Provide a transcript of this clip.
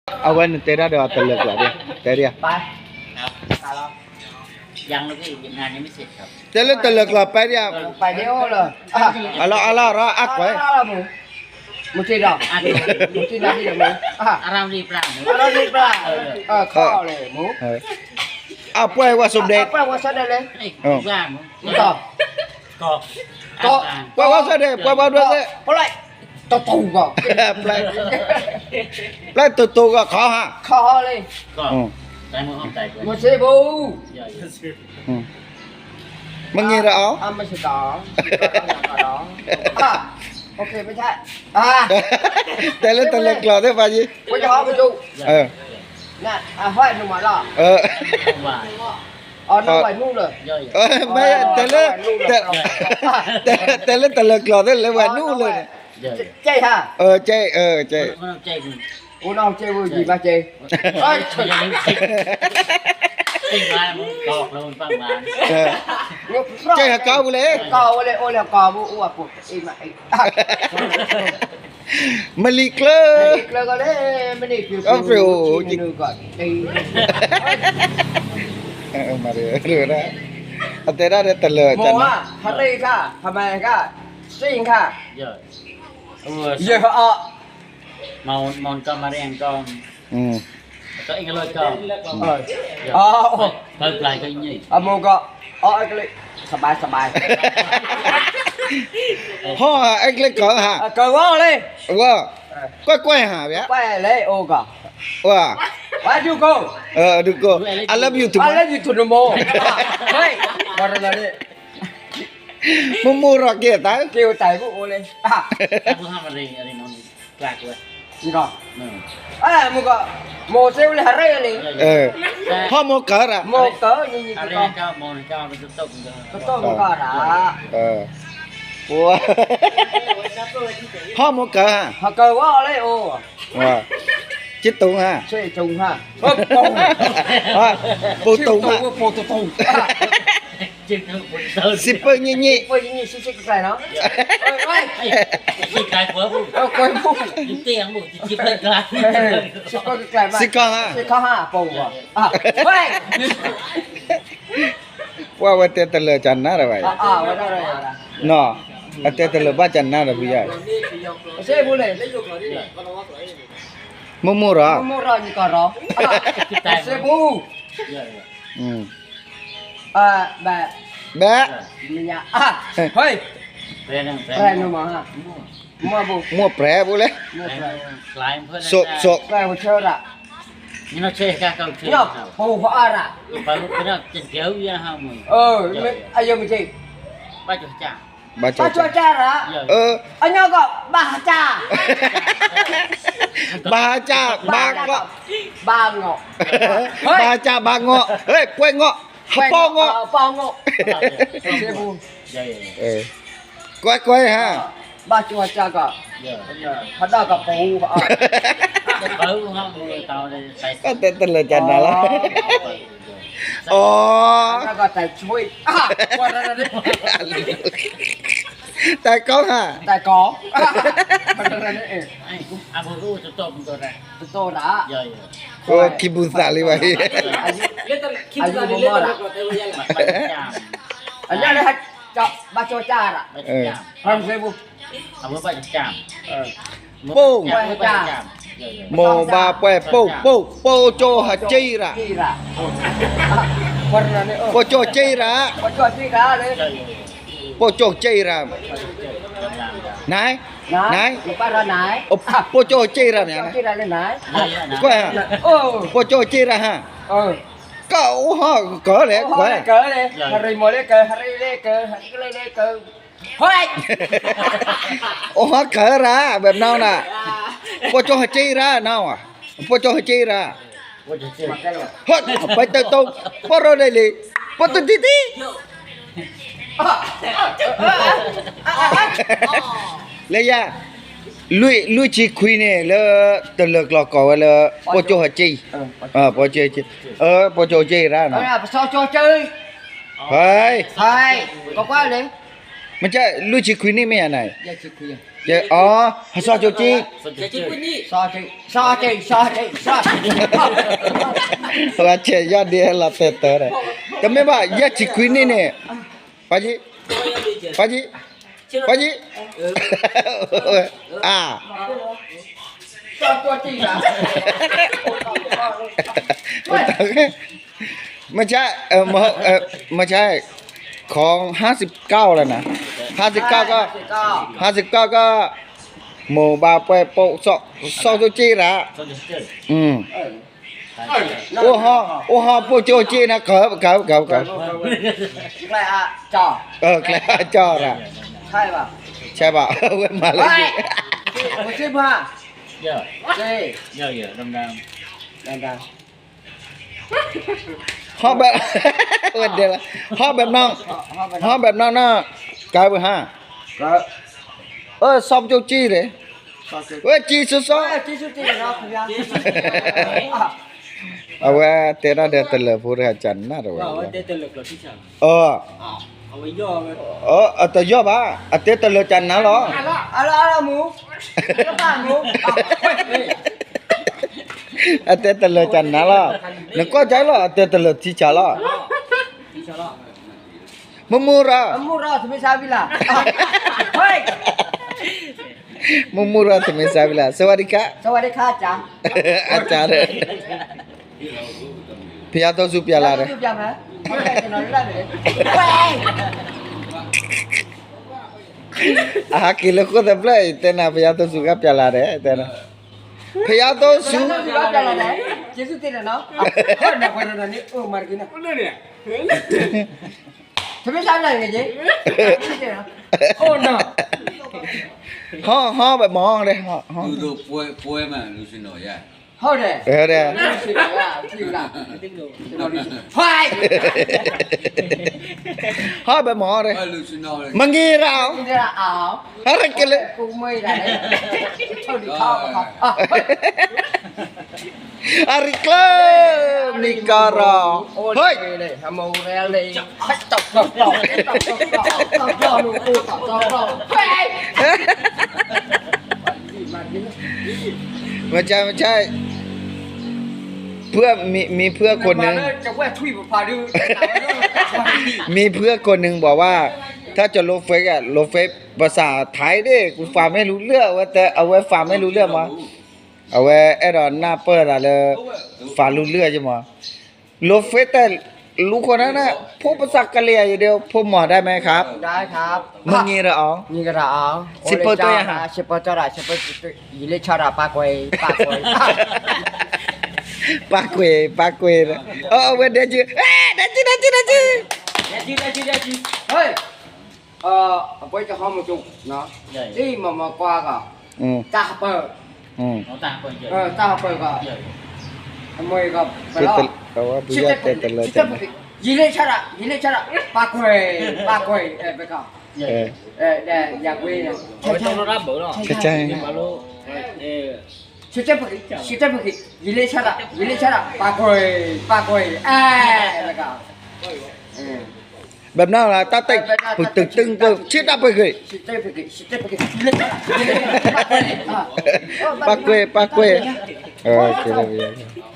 အဝဲနတဲဒၣ်ဒီးတလၢာ်ကျိာ်ဒ်, တဲဒ်ဧါ, တဲလၢတလၢာ်ကျိာ်ပဲဒ်ဧါ, အလီၤအလီၤဒီးအကွဲး, မုၢ်တ့ၢ်ဒီး, မုၢ်တ့ၢ်ဒီး, အရၣ်ရံၣ်ပြၣ်, အပှဲၢ်ဝဲစိဘျဲ, ပှဲၢ်ဝဲစိဒဲ, ပှဲၢ်ဝဲစိဒဲ, ပှဲၢ်ဝဲဒဲ, ပျဲ, ပျဲတိၢ်တိၢ်ဂီၢ်ခီဟါ, မုၢ်စ့ဘူး, မ့ၢ်ဂ့ၤဒီးအီၤ, တဲလၢတလၢာ်ကျိာ်သ့ၣ်ပှၤယံၤ, မ့ၢ်တဲလၢ, တဲလၢတလၢာ်ကျိာ်သ့ၣ်လၢပှၤနူၢ်လၢန့ၣ်, ကဲ, ကဲ, ကဲဟကီပူၤလဲၣ်, မလံၤကျၢ, အတဲဒၣ်ဒီးတလၢာ်, ဟရ့ၣ်ခါ, ဟမၤခါ, စ့ၣ်ခါ, ယဟအီၣ်, အမိၢ်ကီး, အကလ့, ဟီၣ်အဲကလ့ကီးဟါ, ကဝီၤလံ, ဝဲ, ကွဲၢ်ကွဲၢ်ဟါ, ကွဲၢ်လဲၣ်အိၣ်ကီး, ဝဲ, ဝဲဒုကိ, ဒုကိ, I love you too, I love you too, မိၢ်မိၢ်ရီၣ်က့ၤတၢ်, က့ၤအိၣ်တၢ်အိၣ်လံ, မိၢ်ကီး, မိၢ်စ့ဝဲလၢဟရ့ၣ်လံ, ဟီၣ်မိၢ်ကၢၤရၣ်, မိၢ်ကၢၤ, ကတိၢ်မိၢ်ကၢၤရၣ်, ဟီၣ်မိၢ်ကၢၤ, ဟကဝီၤလံအိၣ်, ကတိၤဟါ, ကတိၤဟါ, ပူၤတိၤဟါ, ပူၤတိၤ, စံးပၢၢ်ညံ့ညံ့, စံးကီၢ်ဟါ, ပှၤဝဲတဲတလၢာ်ကနၣ်ဒီးဘၣ်, နီၤ, အတဲတလၢာ်ဘၣ်ကနၣ်ဒီးဖုယါ, မိၢ်မိၢ်ရီၣ်, မိၢ်မိၢ်ရီၣ်, စ့ဘူး, ဘဲ, ဘဲ, မိၢ်ပြဲဘူးလဲၣ်, ပူၤအါရၣ်, ဘၣ်ကၠီၣ်ကၠၢ်ရၣ်, အညီကီး ဘၣ်ဟါကၠၢ်, ဘၣ်ဟါကၠၢ်, ဘၣ်ကီး, ဘၣ်ငီး, ဘၣ်ဟါကၠၢ် ဘၣ်ငီး, ကွဲးငီး, ဟပီၢ်ငီး, ကွဲးကွဲးဟါ, ဘၣ်ကၠီၣ်ကၠၢ်ကီး, ဟဒၣ်ကပူၤ, တဲတလၢာ်ကနၣ်လီၤ, အီ, တၢ်ကီ, တၢ်ကီ, ခံပူၤသးလံဘၣ်, ဘၣ်ကၠီၣ်ကၠၢ်, ပိၢ်, မိၢ်ဘၣ်ပှဲၤပိၢ်, ပိၢ်, ပိၢ်ကၠီၣ်ဟကၠံရၣ်, ပိၢ်ကၠီၣ်ကၠံရၣ်, ပိၢ်ကၠီၣ်ကၠံရၣ်, န, န, ပိၢ်ကၠီၣ်ကၠံရၣ်န့ၣ်, ကွဲး, ပိၢ်ကၠီၣ်ကၠံရၣ်ဟါ, ကအိၣ်ဟီၣ်ကၢၤလဲၣ်, ကွဲး, အိၣ်ဟီၣ်ကၢၤရၣ်, ဘဲပနီၣ်နၤ, ပိၢ်ကၠီၣ်ဟကၠံရၣ်နၤ, ပိၢ်ကၠီၣ်ဟကၠံရၣ်, ပတတိ, ပရိဒ်လံ, ပတတံတံ လၢယၤ, လွံၢ်ဆံခွံန့ၣ် လၢတလၢာ်ကျိာ်ကိးဝဲလၢ ပိၢ်ကၠီၣ်ဟကၠံ, ပိၢ်ကၠီၣ်ဟကၠံ, ပိၢ်ကၠီၣ်ဟကၠံရၣ်နီၤ, ဟဲ, ကကွၢ်လံ, မ့ၢ်ကဲ လွံၢ်ဆံခွံနံၣ်မ့ၢ်ဧါန့ၣ်, အီၤ စီၤကၠိကၠံ, ဝဲဆဲးယီၢ်ဒ့လီၤတဲာ်တၢ်ဒီး, တမ့ၢ်ဘၣ် ယဲၢ်ဆံခွံနံၣ်န့ၣ်, ပှၤကၠံ, ပှၤကၠံ, ပှၤကၠံ, အါ မ့ၢ်ကဲ မ့ၢ်ကဲ ของห้าสิบเก้า แล้วนะ ห้าสิบเก้า ก็ ห้าสิบเก้า ก็ หมู่บ้านปวยโปะซอก ซอกจุจิระ อืม โอ้ฮอ โอ้ฮอ โปะโจจินะ เกิบ เกิบ เกิบ เกิบ เออ ใกล้อาจอระ ใช่ป่ะ ใช่ป่ะ เว้ย มาเลย ဟီၣ်ဘဲ ဟီၣ်ဘဲ ဟီၣ်ဘဲနီၢ် ဟီၣ်ဘဲနီၢ်နီၢ် ကါဝဲဟါ เออ ซอกจุจิเลย เว้ย จิสุซอก အဝဲတဲတၢ်ဒီးတလၢၤဖိတဂၤကနၣ်တဝဲ အ အတယီၢ်ဘၣ် အတဲတလၢၤကနၣ်လီၤ အတဲတလၢၤကနၣ်လီၤ နကွၢ်ကၠဲလီၤ အတဲတလၢၤထံဆးလီၤ မုၢ်မုၢ်ရၢ မုၢ်မုၢ်ရၢ သမ့ၢ်စါဝံၤလၢ สวัสดีค่ะ อาจารย์ ဖယါသိဆူပျဲလၢ်ဒီး အဟးက့ၤလၢဃိၣ်သဖျၢၣ်အံၤ တဲနၤ ဖယါသိဆူကပျဲလၢ်ဒီး တဲနၤ ဖယါသိဆူ ဟီၣ် ဟီၣ်ဘဲမီၢ် ဟီၣ် ဟီၣ် ဟီၣ်ဘဲမီၢ် ဟီၣ်ဘဲမီၢ် မ့ၢ်ဂ့ၤရၣ် ဟီၣ်ရက့ၤလၢ အရံကျၢ မံကီၢ်ရီ ဟိ မ့ၢ်ကဲ မ့ၢ်ကဲ เพื่อน มี มีเพื่อนคนหนึ่ง มีเพื่อนคนหนึ่งบอกว่า ถ้าจะลบเฟซอะ ลบเฟซภาษาไทยดิ กูฟังไม่รู้เรื่อง ว่าแต่เอาไว้ฟังไม่รู้เรื่องมั้ง အဝဲအဲၣ်ဒိးနၢ်ပၢၢ်သးလၢ ဖးလူလၢၢ်ယမး လီၤဖဲတဲ လူคนนั้นน่ะ พูดภาษากะเหรี่ยงอย่างเดียว พูดหมอได้ไหมครับ ได้ครับ မ့ၢ်ဂ့ၤရၣ်အီၤ မ့ၢ်ဂ့ၤရၣ်အီၤ စံးပၢၢ်တၢ်ယၤ စံးပၢၢ်တၢ်ရၣ် စံးပၢၢ် ယလဲၤဆါရၣ် ပၢ်ကွဲး ပၢ်ကွဲး ပၢ်ကွဲး ပၢ်ကွဲး အဝဲဒဲကံ ဒဲကံ ဒဲကံ ဒဲကံ ဟဲ အပှဲကဟီမကၠိ အံၤမမကွၢ်က တၢ်ဟပၢၢ် တၢ်ဟပၢၢ်က အမ့ၢ်က ပလီၢ် ယလဲၤဆါရၣ် ယလဲၤဆါရၣ် ပၢ်ကွဲး ပၢ်ကွဲး ဘဲက ယကွဲး ဆၢတဲပက့ၤ ဆၢတဲပက့ၤ ယလဲၤဆါရၣ် ယလဲၤဆါရၣ် ပၢ်ကွဲး ပၢ်ကွဲး အဲ ဘဲက ဘဲမနုၤလၢ တၢ်တဲ ပတုးတုံက ဆၢတဲပက့ၤ ပၢ်ကွဲး ပၢ်ကွဲး ပၢ်ကွဲး